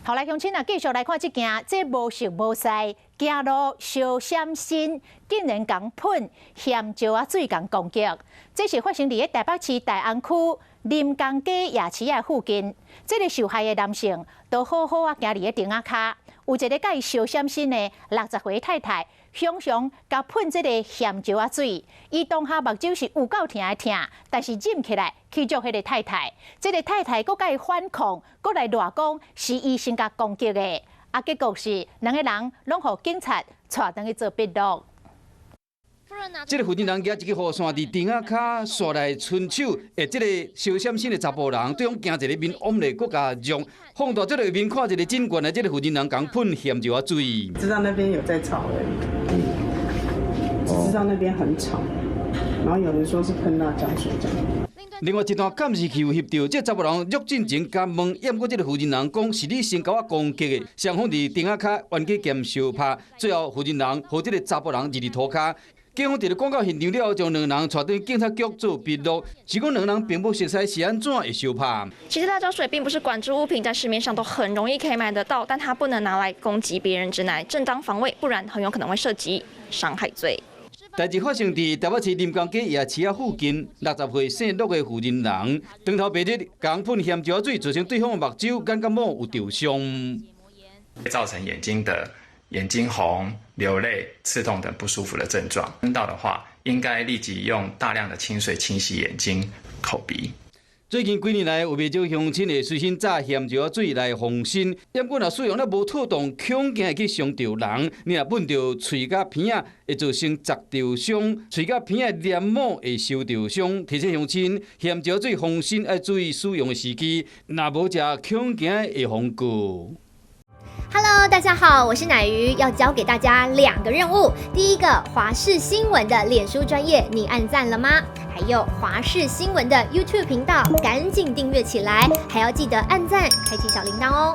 好來，鄉親啊，繼續來看這件，這無熟無似，行路相閃身，竟然共噴鹹椒仔水共攻擊。這是發生佇咧台北市大安區臨江街夜市仔附近。這个受害的男性都好好啊行佇咧亭仔跤，有一个佮伊相閃身的60歲太太，雄雄共噴這个鹹椒仔水，伊當下目睭是有夠疼的疼，但是忍起來去捉彼个太太，這个太太閣共伊反抗，閣來賴講是伊先共攻擊的，啊，結果是兩个人攏予警察帶轉去做筆錄。這个婦人舉一支雨傘佇亭仔跤紲來伸手，會這个相閃身的查埔人，對方行一个面往咧，閣共讓放大這个面看一个真懸的這个婦人共噴鹹椒仔水。知道那邊有在吵而已，只知道那邊很吵，然後有人說是噴辣椒水這樣。另外一段監視器有翕著，這查埔人約進前共問，毋過這个婦人講是你先共我攻擊的，雙方佇亭仔跤冤家兼相拍，最後婦人予這个查埔人入佇塗跤。警方佇咧趕到現場了後，將兩人帶轉警察局做筆錄。是講兩人並無熟似是按怎會相拍。其實辣椒水並不是管制物品，在市面上都很容易可以買得到，但它不能拿來攻擊別人，只乃正當防衛，不然很有可能會涉及傷害罪。代誌發生佇台北市臨江街夜市仔附近，60歲姓陸的婦人，當頭白日共噴鹹椒水，造成對方的目睭、眼角膜有受傷，造成眼睛的眼睛紅、流淚、刺痛等不舒服的症狀。噴到的話，應該立即用大量的清水清洗眼睛、口鼻。最近幾年來，有袂少鄉親會隨身紮鹹椒水來防身。毋過若使用得無妥當，恐驚會去傷著人。你若噴著喙佮鼻仔，會造成齲著傷；喙佮鼻仔黏膜會受著傷。提醒鄉親，鹹椒水防身愛注意使用的時機，若無食，恐驚會予告。 Hello，大家好，我是奶魚，要教給大家兩個任務。第一個，華視新聞的臉書專頁，你按讚了嗎？還有華視新聞的 YouTube 頻道，趕緊訂閱起來，還要記得按讚，開啟小鈴鐺哦。